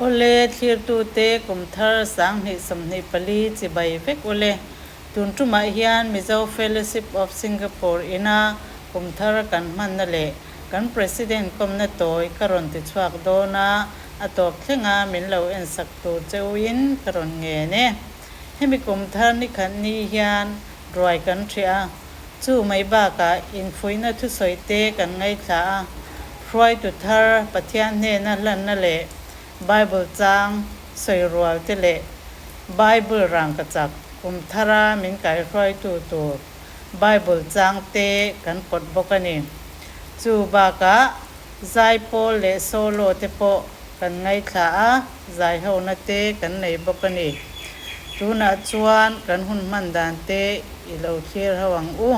Awle, thlirtute kum thar 2024 chibai vek ule. Tun tumah hian Mizo Fellowship of Singapore ina kum thar kan hmanna leh kan President kawmna tawi ka rawn ti chhuak dawn a, a tawp thlenga min lo ensak tur che uin ka rawn ngen e. Hemi kum thar nikhat ni hian ruai kan ṭhiah a, chu mai bakah infuihna thusawi te kan ngaithla a, hruaitu thar Pathian hnena hlanna leh Bible chang sawi rual te leh Bible rangkachak kum thara min kaihruaitu tur Bible chang te kan pawt bawk a ni. Chu bakah zaipawl leh solo te pawh kan ngaithla a, zaihona te kan nei bawk a ni. Tunah chuan kan hun hman dan te i lo thlir ho ang u.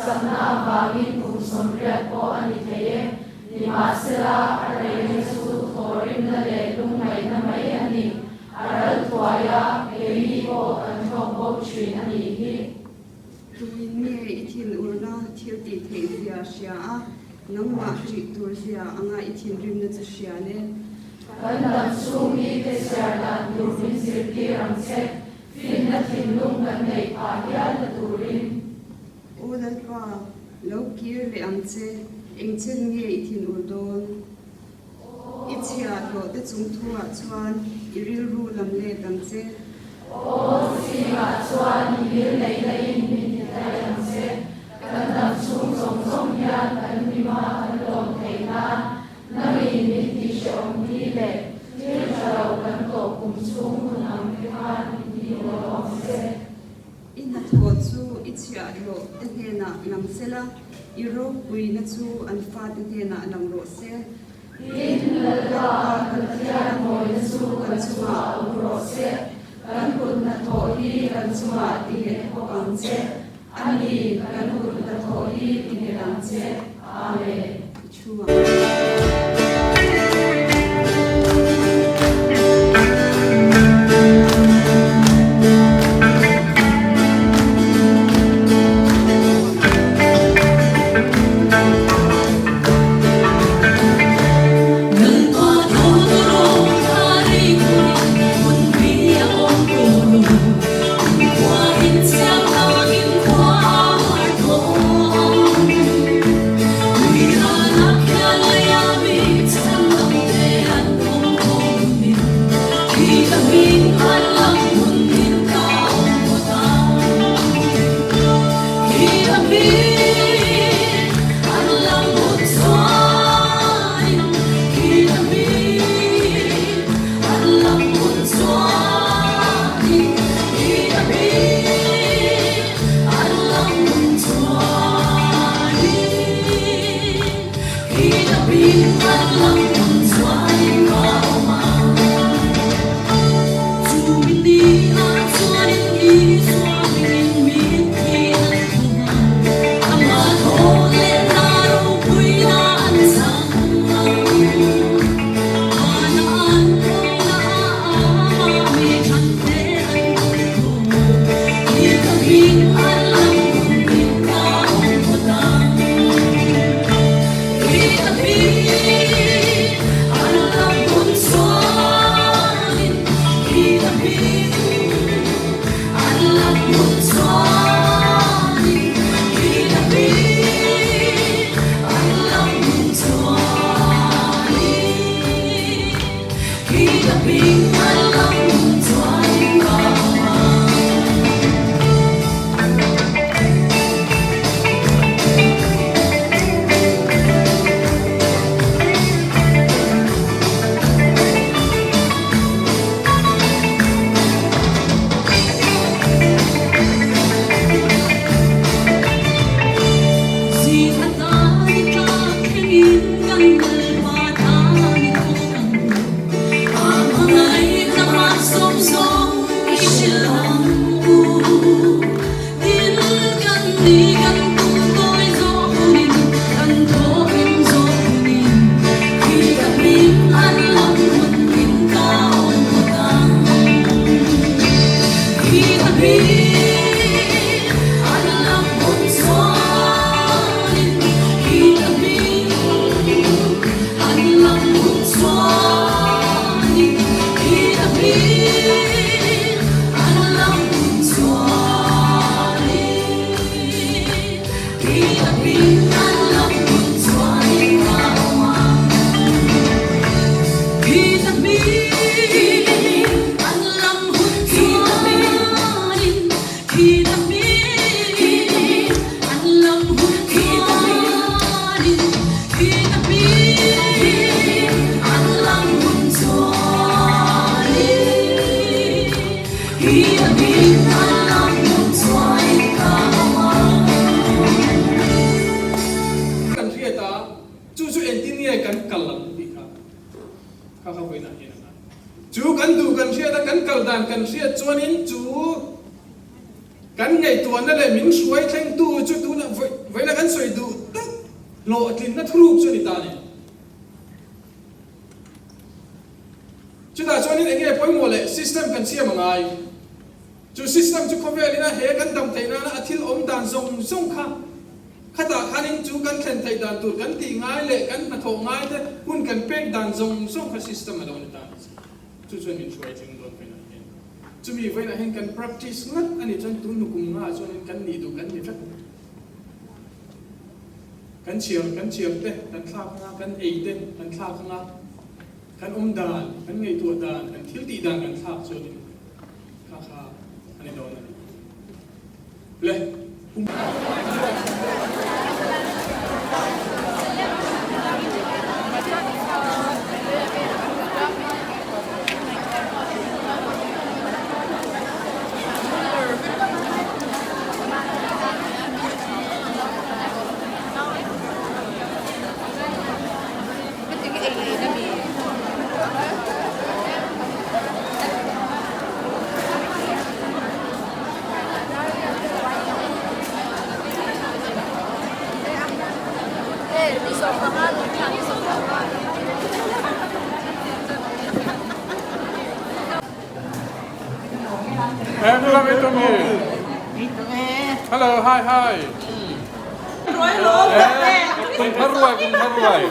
Chakna avangin kum 80 pawh a ni thei e. Nimahsela, a reina chu thawhrimna leh lungngaihna mai a ni. A ral thuai a, keini pawh kan thlawk bo thin a nih hi. Tuin nge i thinurna thil tih theih zia hria a, nangmah ṭih tur zia anga i thinrimna chu hria le? Kan dam chhung mite chhiar dan tur min zirtir ang che, finna thinlung kan neih phah hial na turin. Aw Lalpa, lo kir leh ang che, engchen nge i thinur dawn? I chhiahhlawh te chung thuah chuan i rilru lam let ang che. Aw, zingah chuan i ngil neihna in min ti thei ang che. Kan dam chhung zawng zawng hian kan mima kan lawm theih nan nangin min ti hrehawm ni leh thil tha lo kan tawh kum chhung hun ang te khan min ti haw ang che. I hnathawh chu i chhiahhlawh te hnenah lang se la, i ropuina chu an fate hnenah lang rawh se. Tin, Lalpa, Pathian mawina chu kan chungah awm rawh se, kan kut hna. chungah tinghet bawk ang che. A ni, kan kut hnathawh hi tinghet ang che. Amen. I thu ang. Kan hriat a, chu chu engtin nge kan kal ang tih kha kha kha vawiinah hian a ngai. Chu kan duh kan hriat a, kan kal dan kan hriat chuanin chu kan ngaihtuahna leh min hruai thlengtu chu tunah vawiinah kan sawi duh tak hlawhtlinna thuruk chu a ni ta a ni. Chutah chuanin eng nge pawimawh leh system kan siam a ngai. Chu system chu khawvelin a he kan dam theih nana a thil awm dan zawng zawng kha khatah khanin chu kan thlen theih dan tur kan tih ngai leh kan hnathawh ngai te hun kan pek dan zawng zawng kha system a lo ni ta a ni. Chu chuan min hruai thleng dawn vawiinah hian. Chumi vawiinah hian kan practice ngat a nih chuan tun hnukum ngaah chuanin kan nih duh kan ni vek. Kan chhiar kan chhiar te kan thlak anga, kan ei te kan thlak anga, kan awm dan, kan ngaihtuah dan, kan thil tih dan kan thlak chuanin kha kha a ni dawn a ni. Le kum. Hello, hi, hi. Kum thar ruai, kum thar ruai.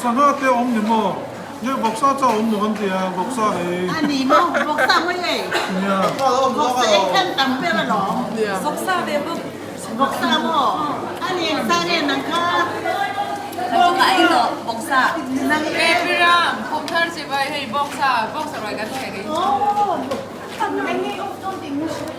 Sangha te awm ni maw? Nge vawksa chaw awm maw kan ti a, vawksa ei. A ni maw? Vawksa mawi ei. Nia. Vawksa ei khan tam ber alawm. Vawksa ve bawk. Vawksa maw? A ni eng sa nge nang kha? Vawksa ei tawh, vawksa. Nang e. Piram, Kumthar chibai hei vawksa, vawksa ruai kan thei. Aw.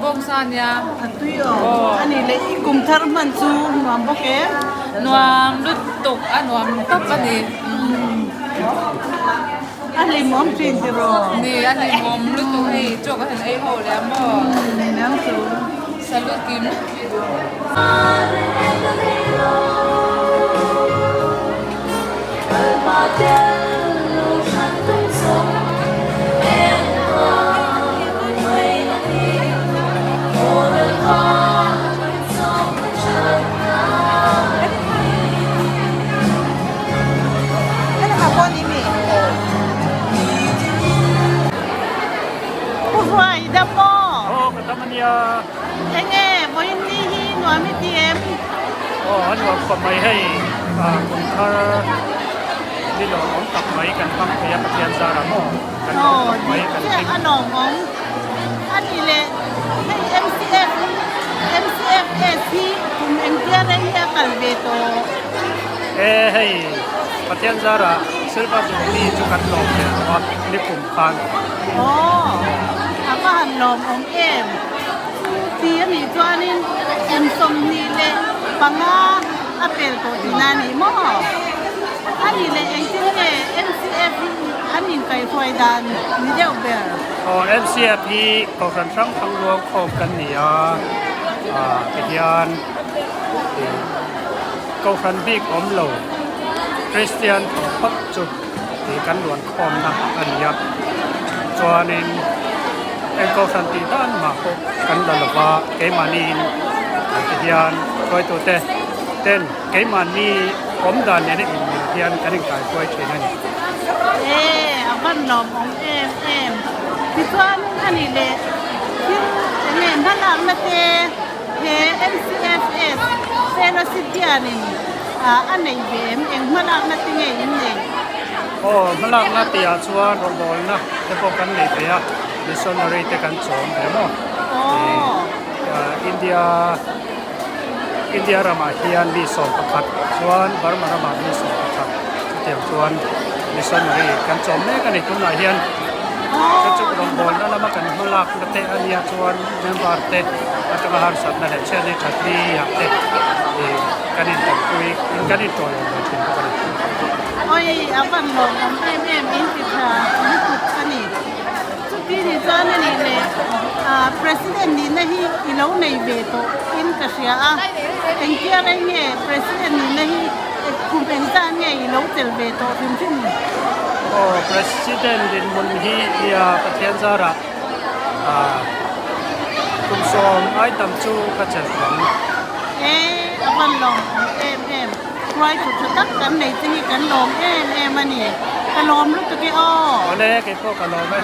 Bawngsa nia. A tui aw. A nih leh i kum thar hman chu nuam bawk em? Nuam lutuk a nuam tawp a ni. A hlimawm thin tiraw? Ni, a hlimawm lutuk hei chaw ka han ei ho leh a maw? Niang chu. Salute kim. Pu Hruai dam maw? Aw ka dam ania. Enge vawiin ni hi nuam i ti em? Aw a nuam khawp mai hei kum thar ni lawmawm tak mai kan hmang thei a Pathian zarah maw kan lawm khawp mai kan hlim. A lawmawm a ni leh hei MCF MCFS hi kum engtia rei hi a kal ve tawh. E hei Pathian zarah Silver Jubilee chu kan lawm ve tawh a ni kum khan. Aw a va han lawmawm em. Chu ti a nih chuanin kum 25 a pel tawh tihna a ni maw? A nih leh engtin nge MCF hi an inkaihruai dan ni deuh ber? Aw, MCF hi Kohhran hrang hrang luang khawm kan ni a, tihian Kohhran bik awm lo Kristian tawh phawt chu tih kan luan khawmna a ni a, chuanin eng Kohhran tih dan mah pawh kan la lo va, keimahniin ti hian hruaitute ten keimahni awm dan nena inmil hian kan inkaihruai thin a ni. E, a van lawmawm em em. Tichuanin a nih leh thil enge hmalakna te he MCFS Fellowship hianin a nei ve em? Eng hmalakna te nge in nei? Aw, hmalakna tihah chuan rawngbawlna te pawh kan nei ve a, missionary te kan chawm ve maw? India India ramah hian mi 11 chuan Burma ramah mi 11 chutiang chuan missionary kan chawm mek a ni. Tunah hian chu chu rawngbawlna lama kan hmalakna te a nia chuan member te atanga harsatna leh chhiatni thatni ah te kan intanpui in kan intawiawm ve thin bawk a ni. Awi a van lawmawm em em in ti tha lutuk a ni. Chuti ni chuan a nih leh President nihna hi i lo nei ve tawh in ka hria a, engtia rei nge President nihna hi kum engzah nge i lo tel ve tawh hrim hrim? Aw President dinhmun hi nia Pathian zarah kum sawm ai tam chu ka chelh ang. E a van lawmawm em em. Hruaitu tha tak kan nei che hi kan lawm em em a ni. Ka lawm lutuk e aw. Awle, keipawh ka lawm e.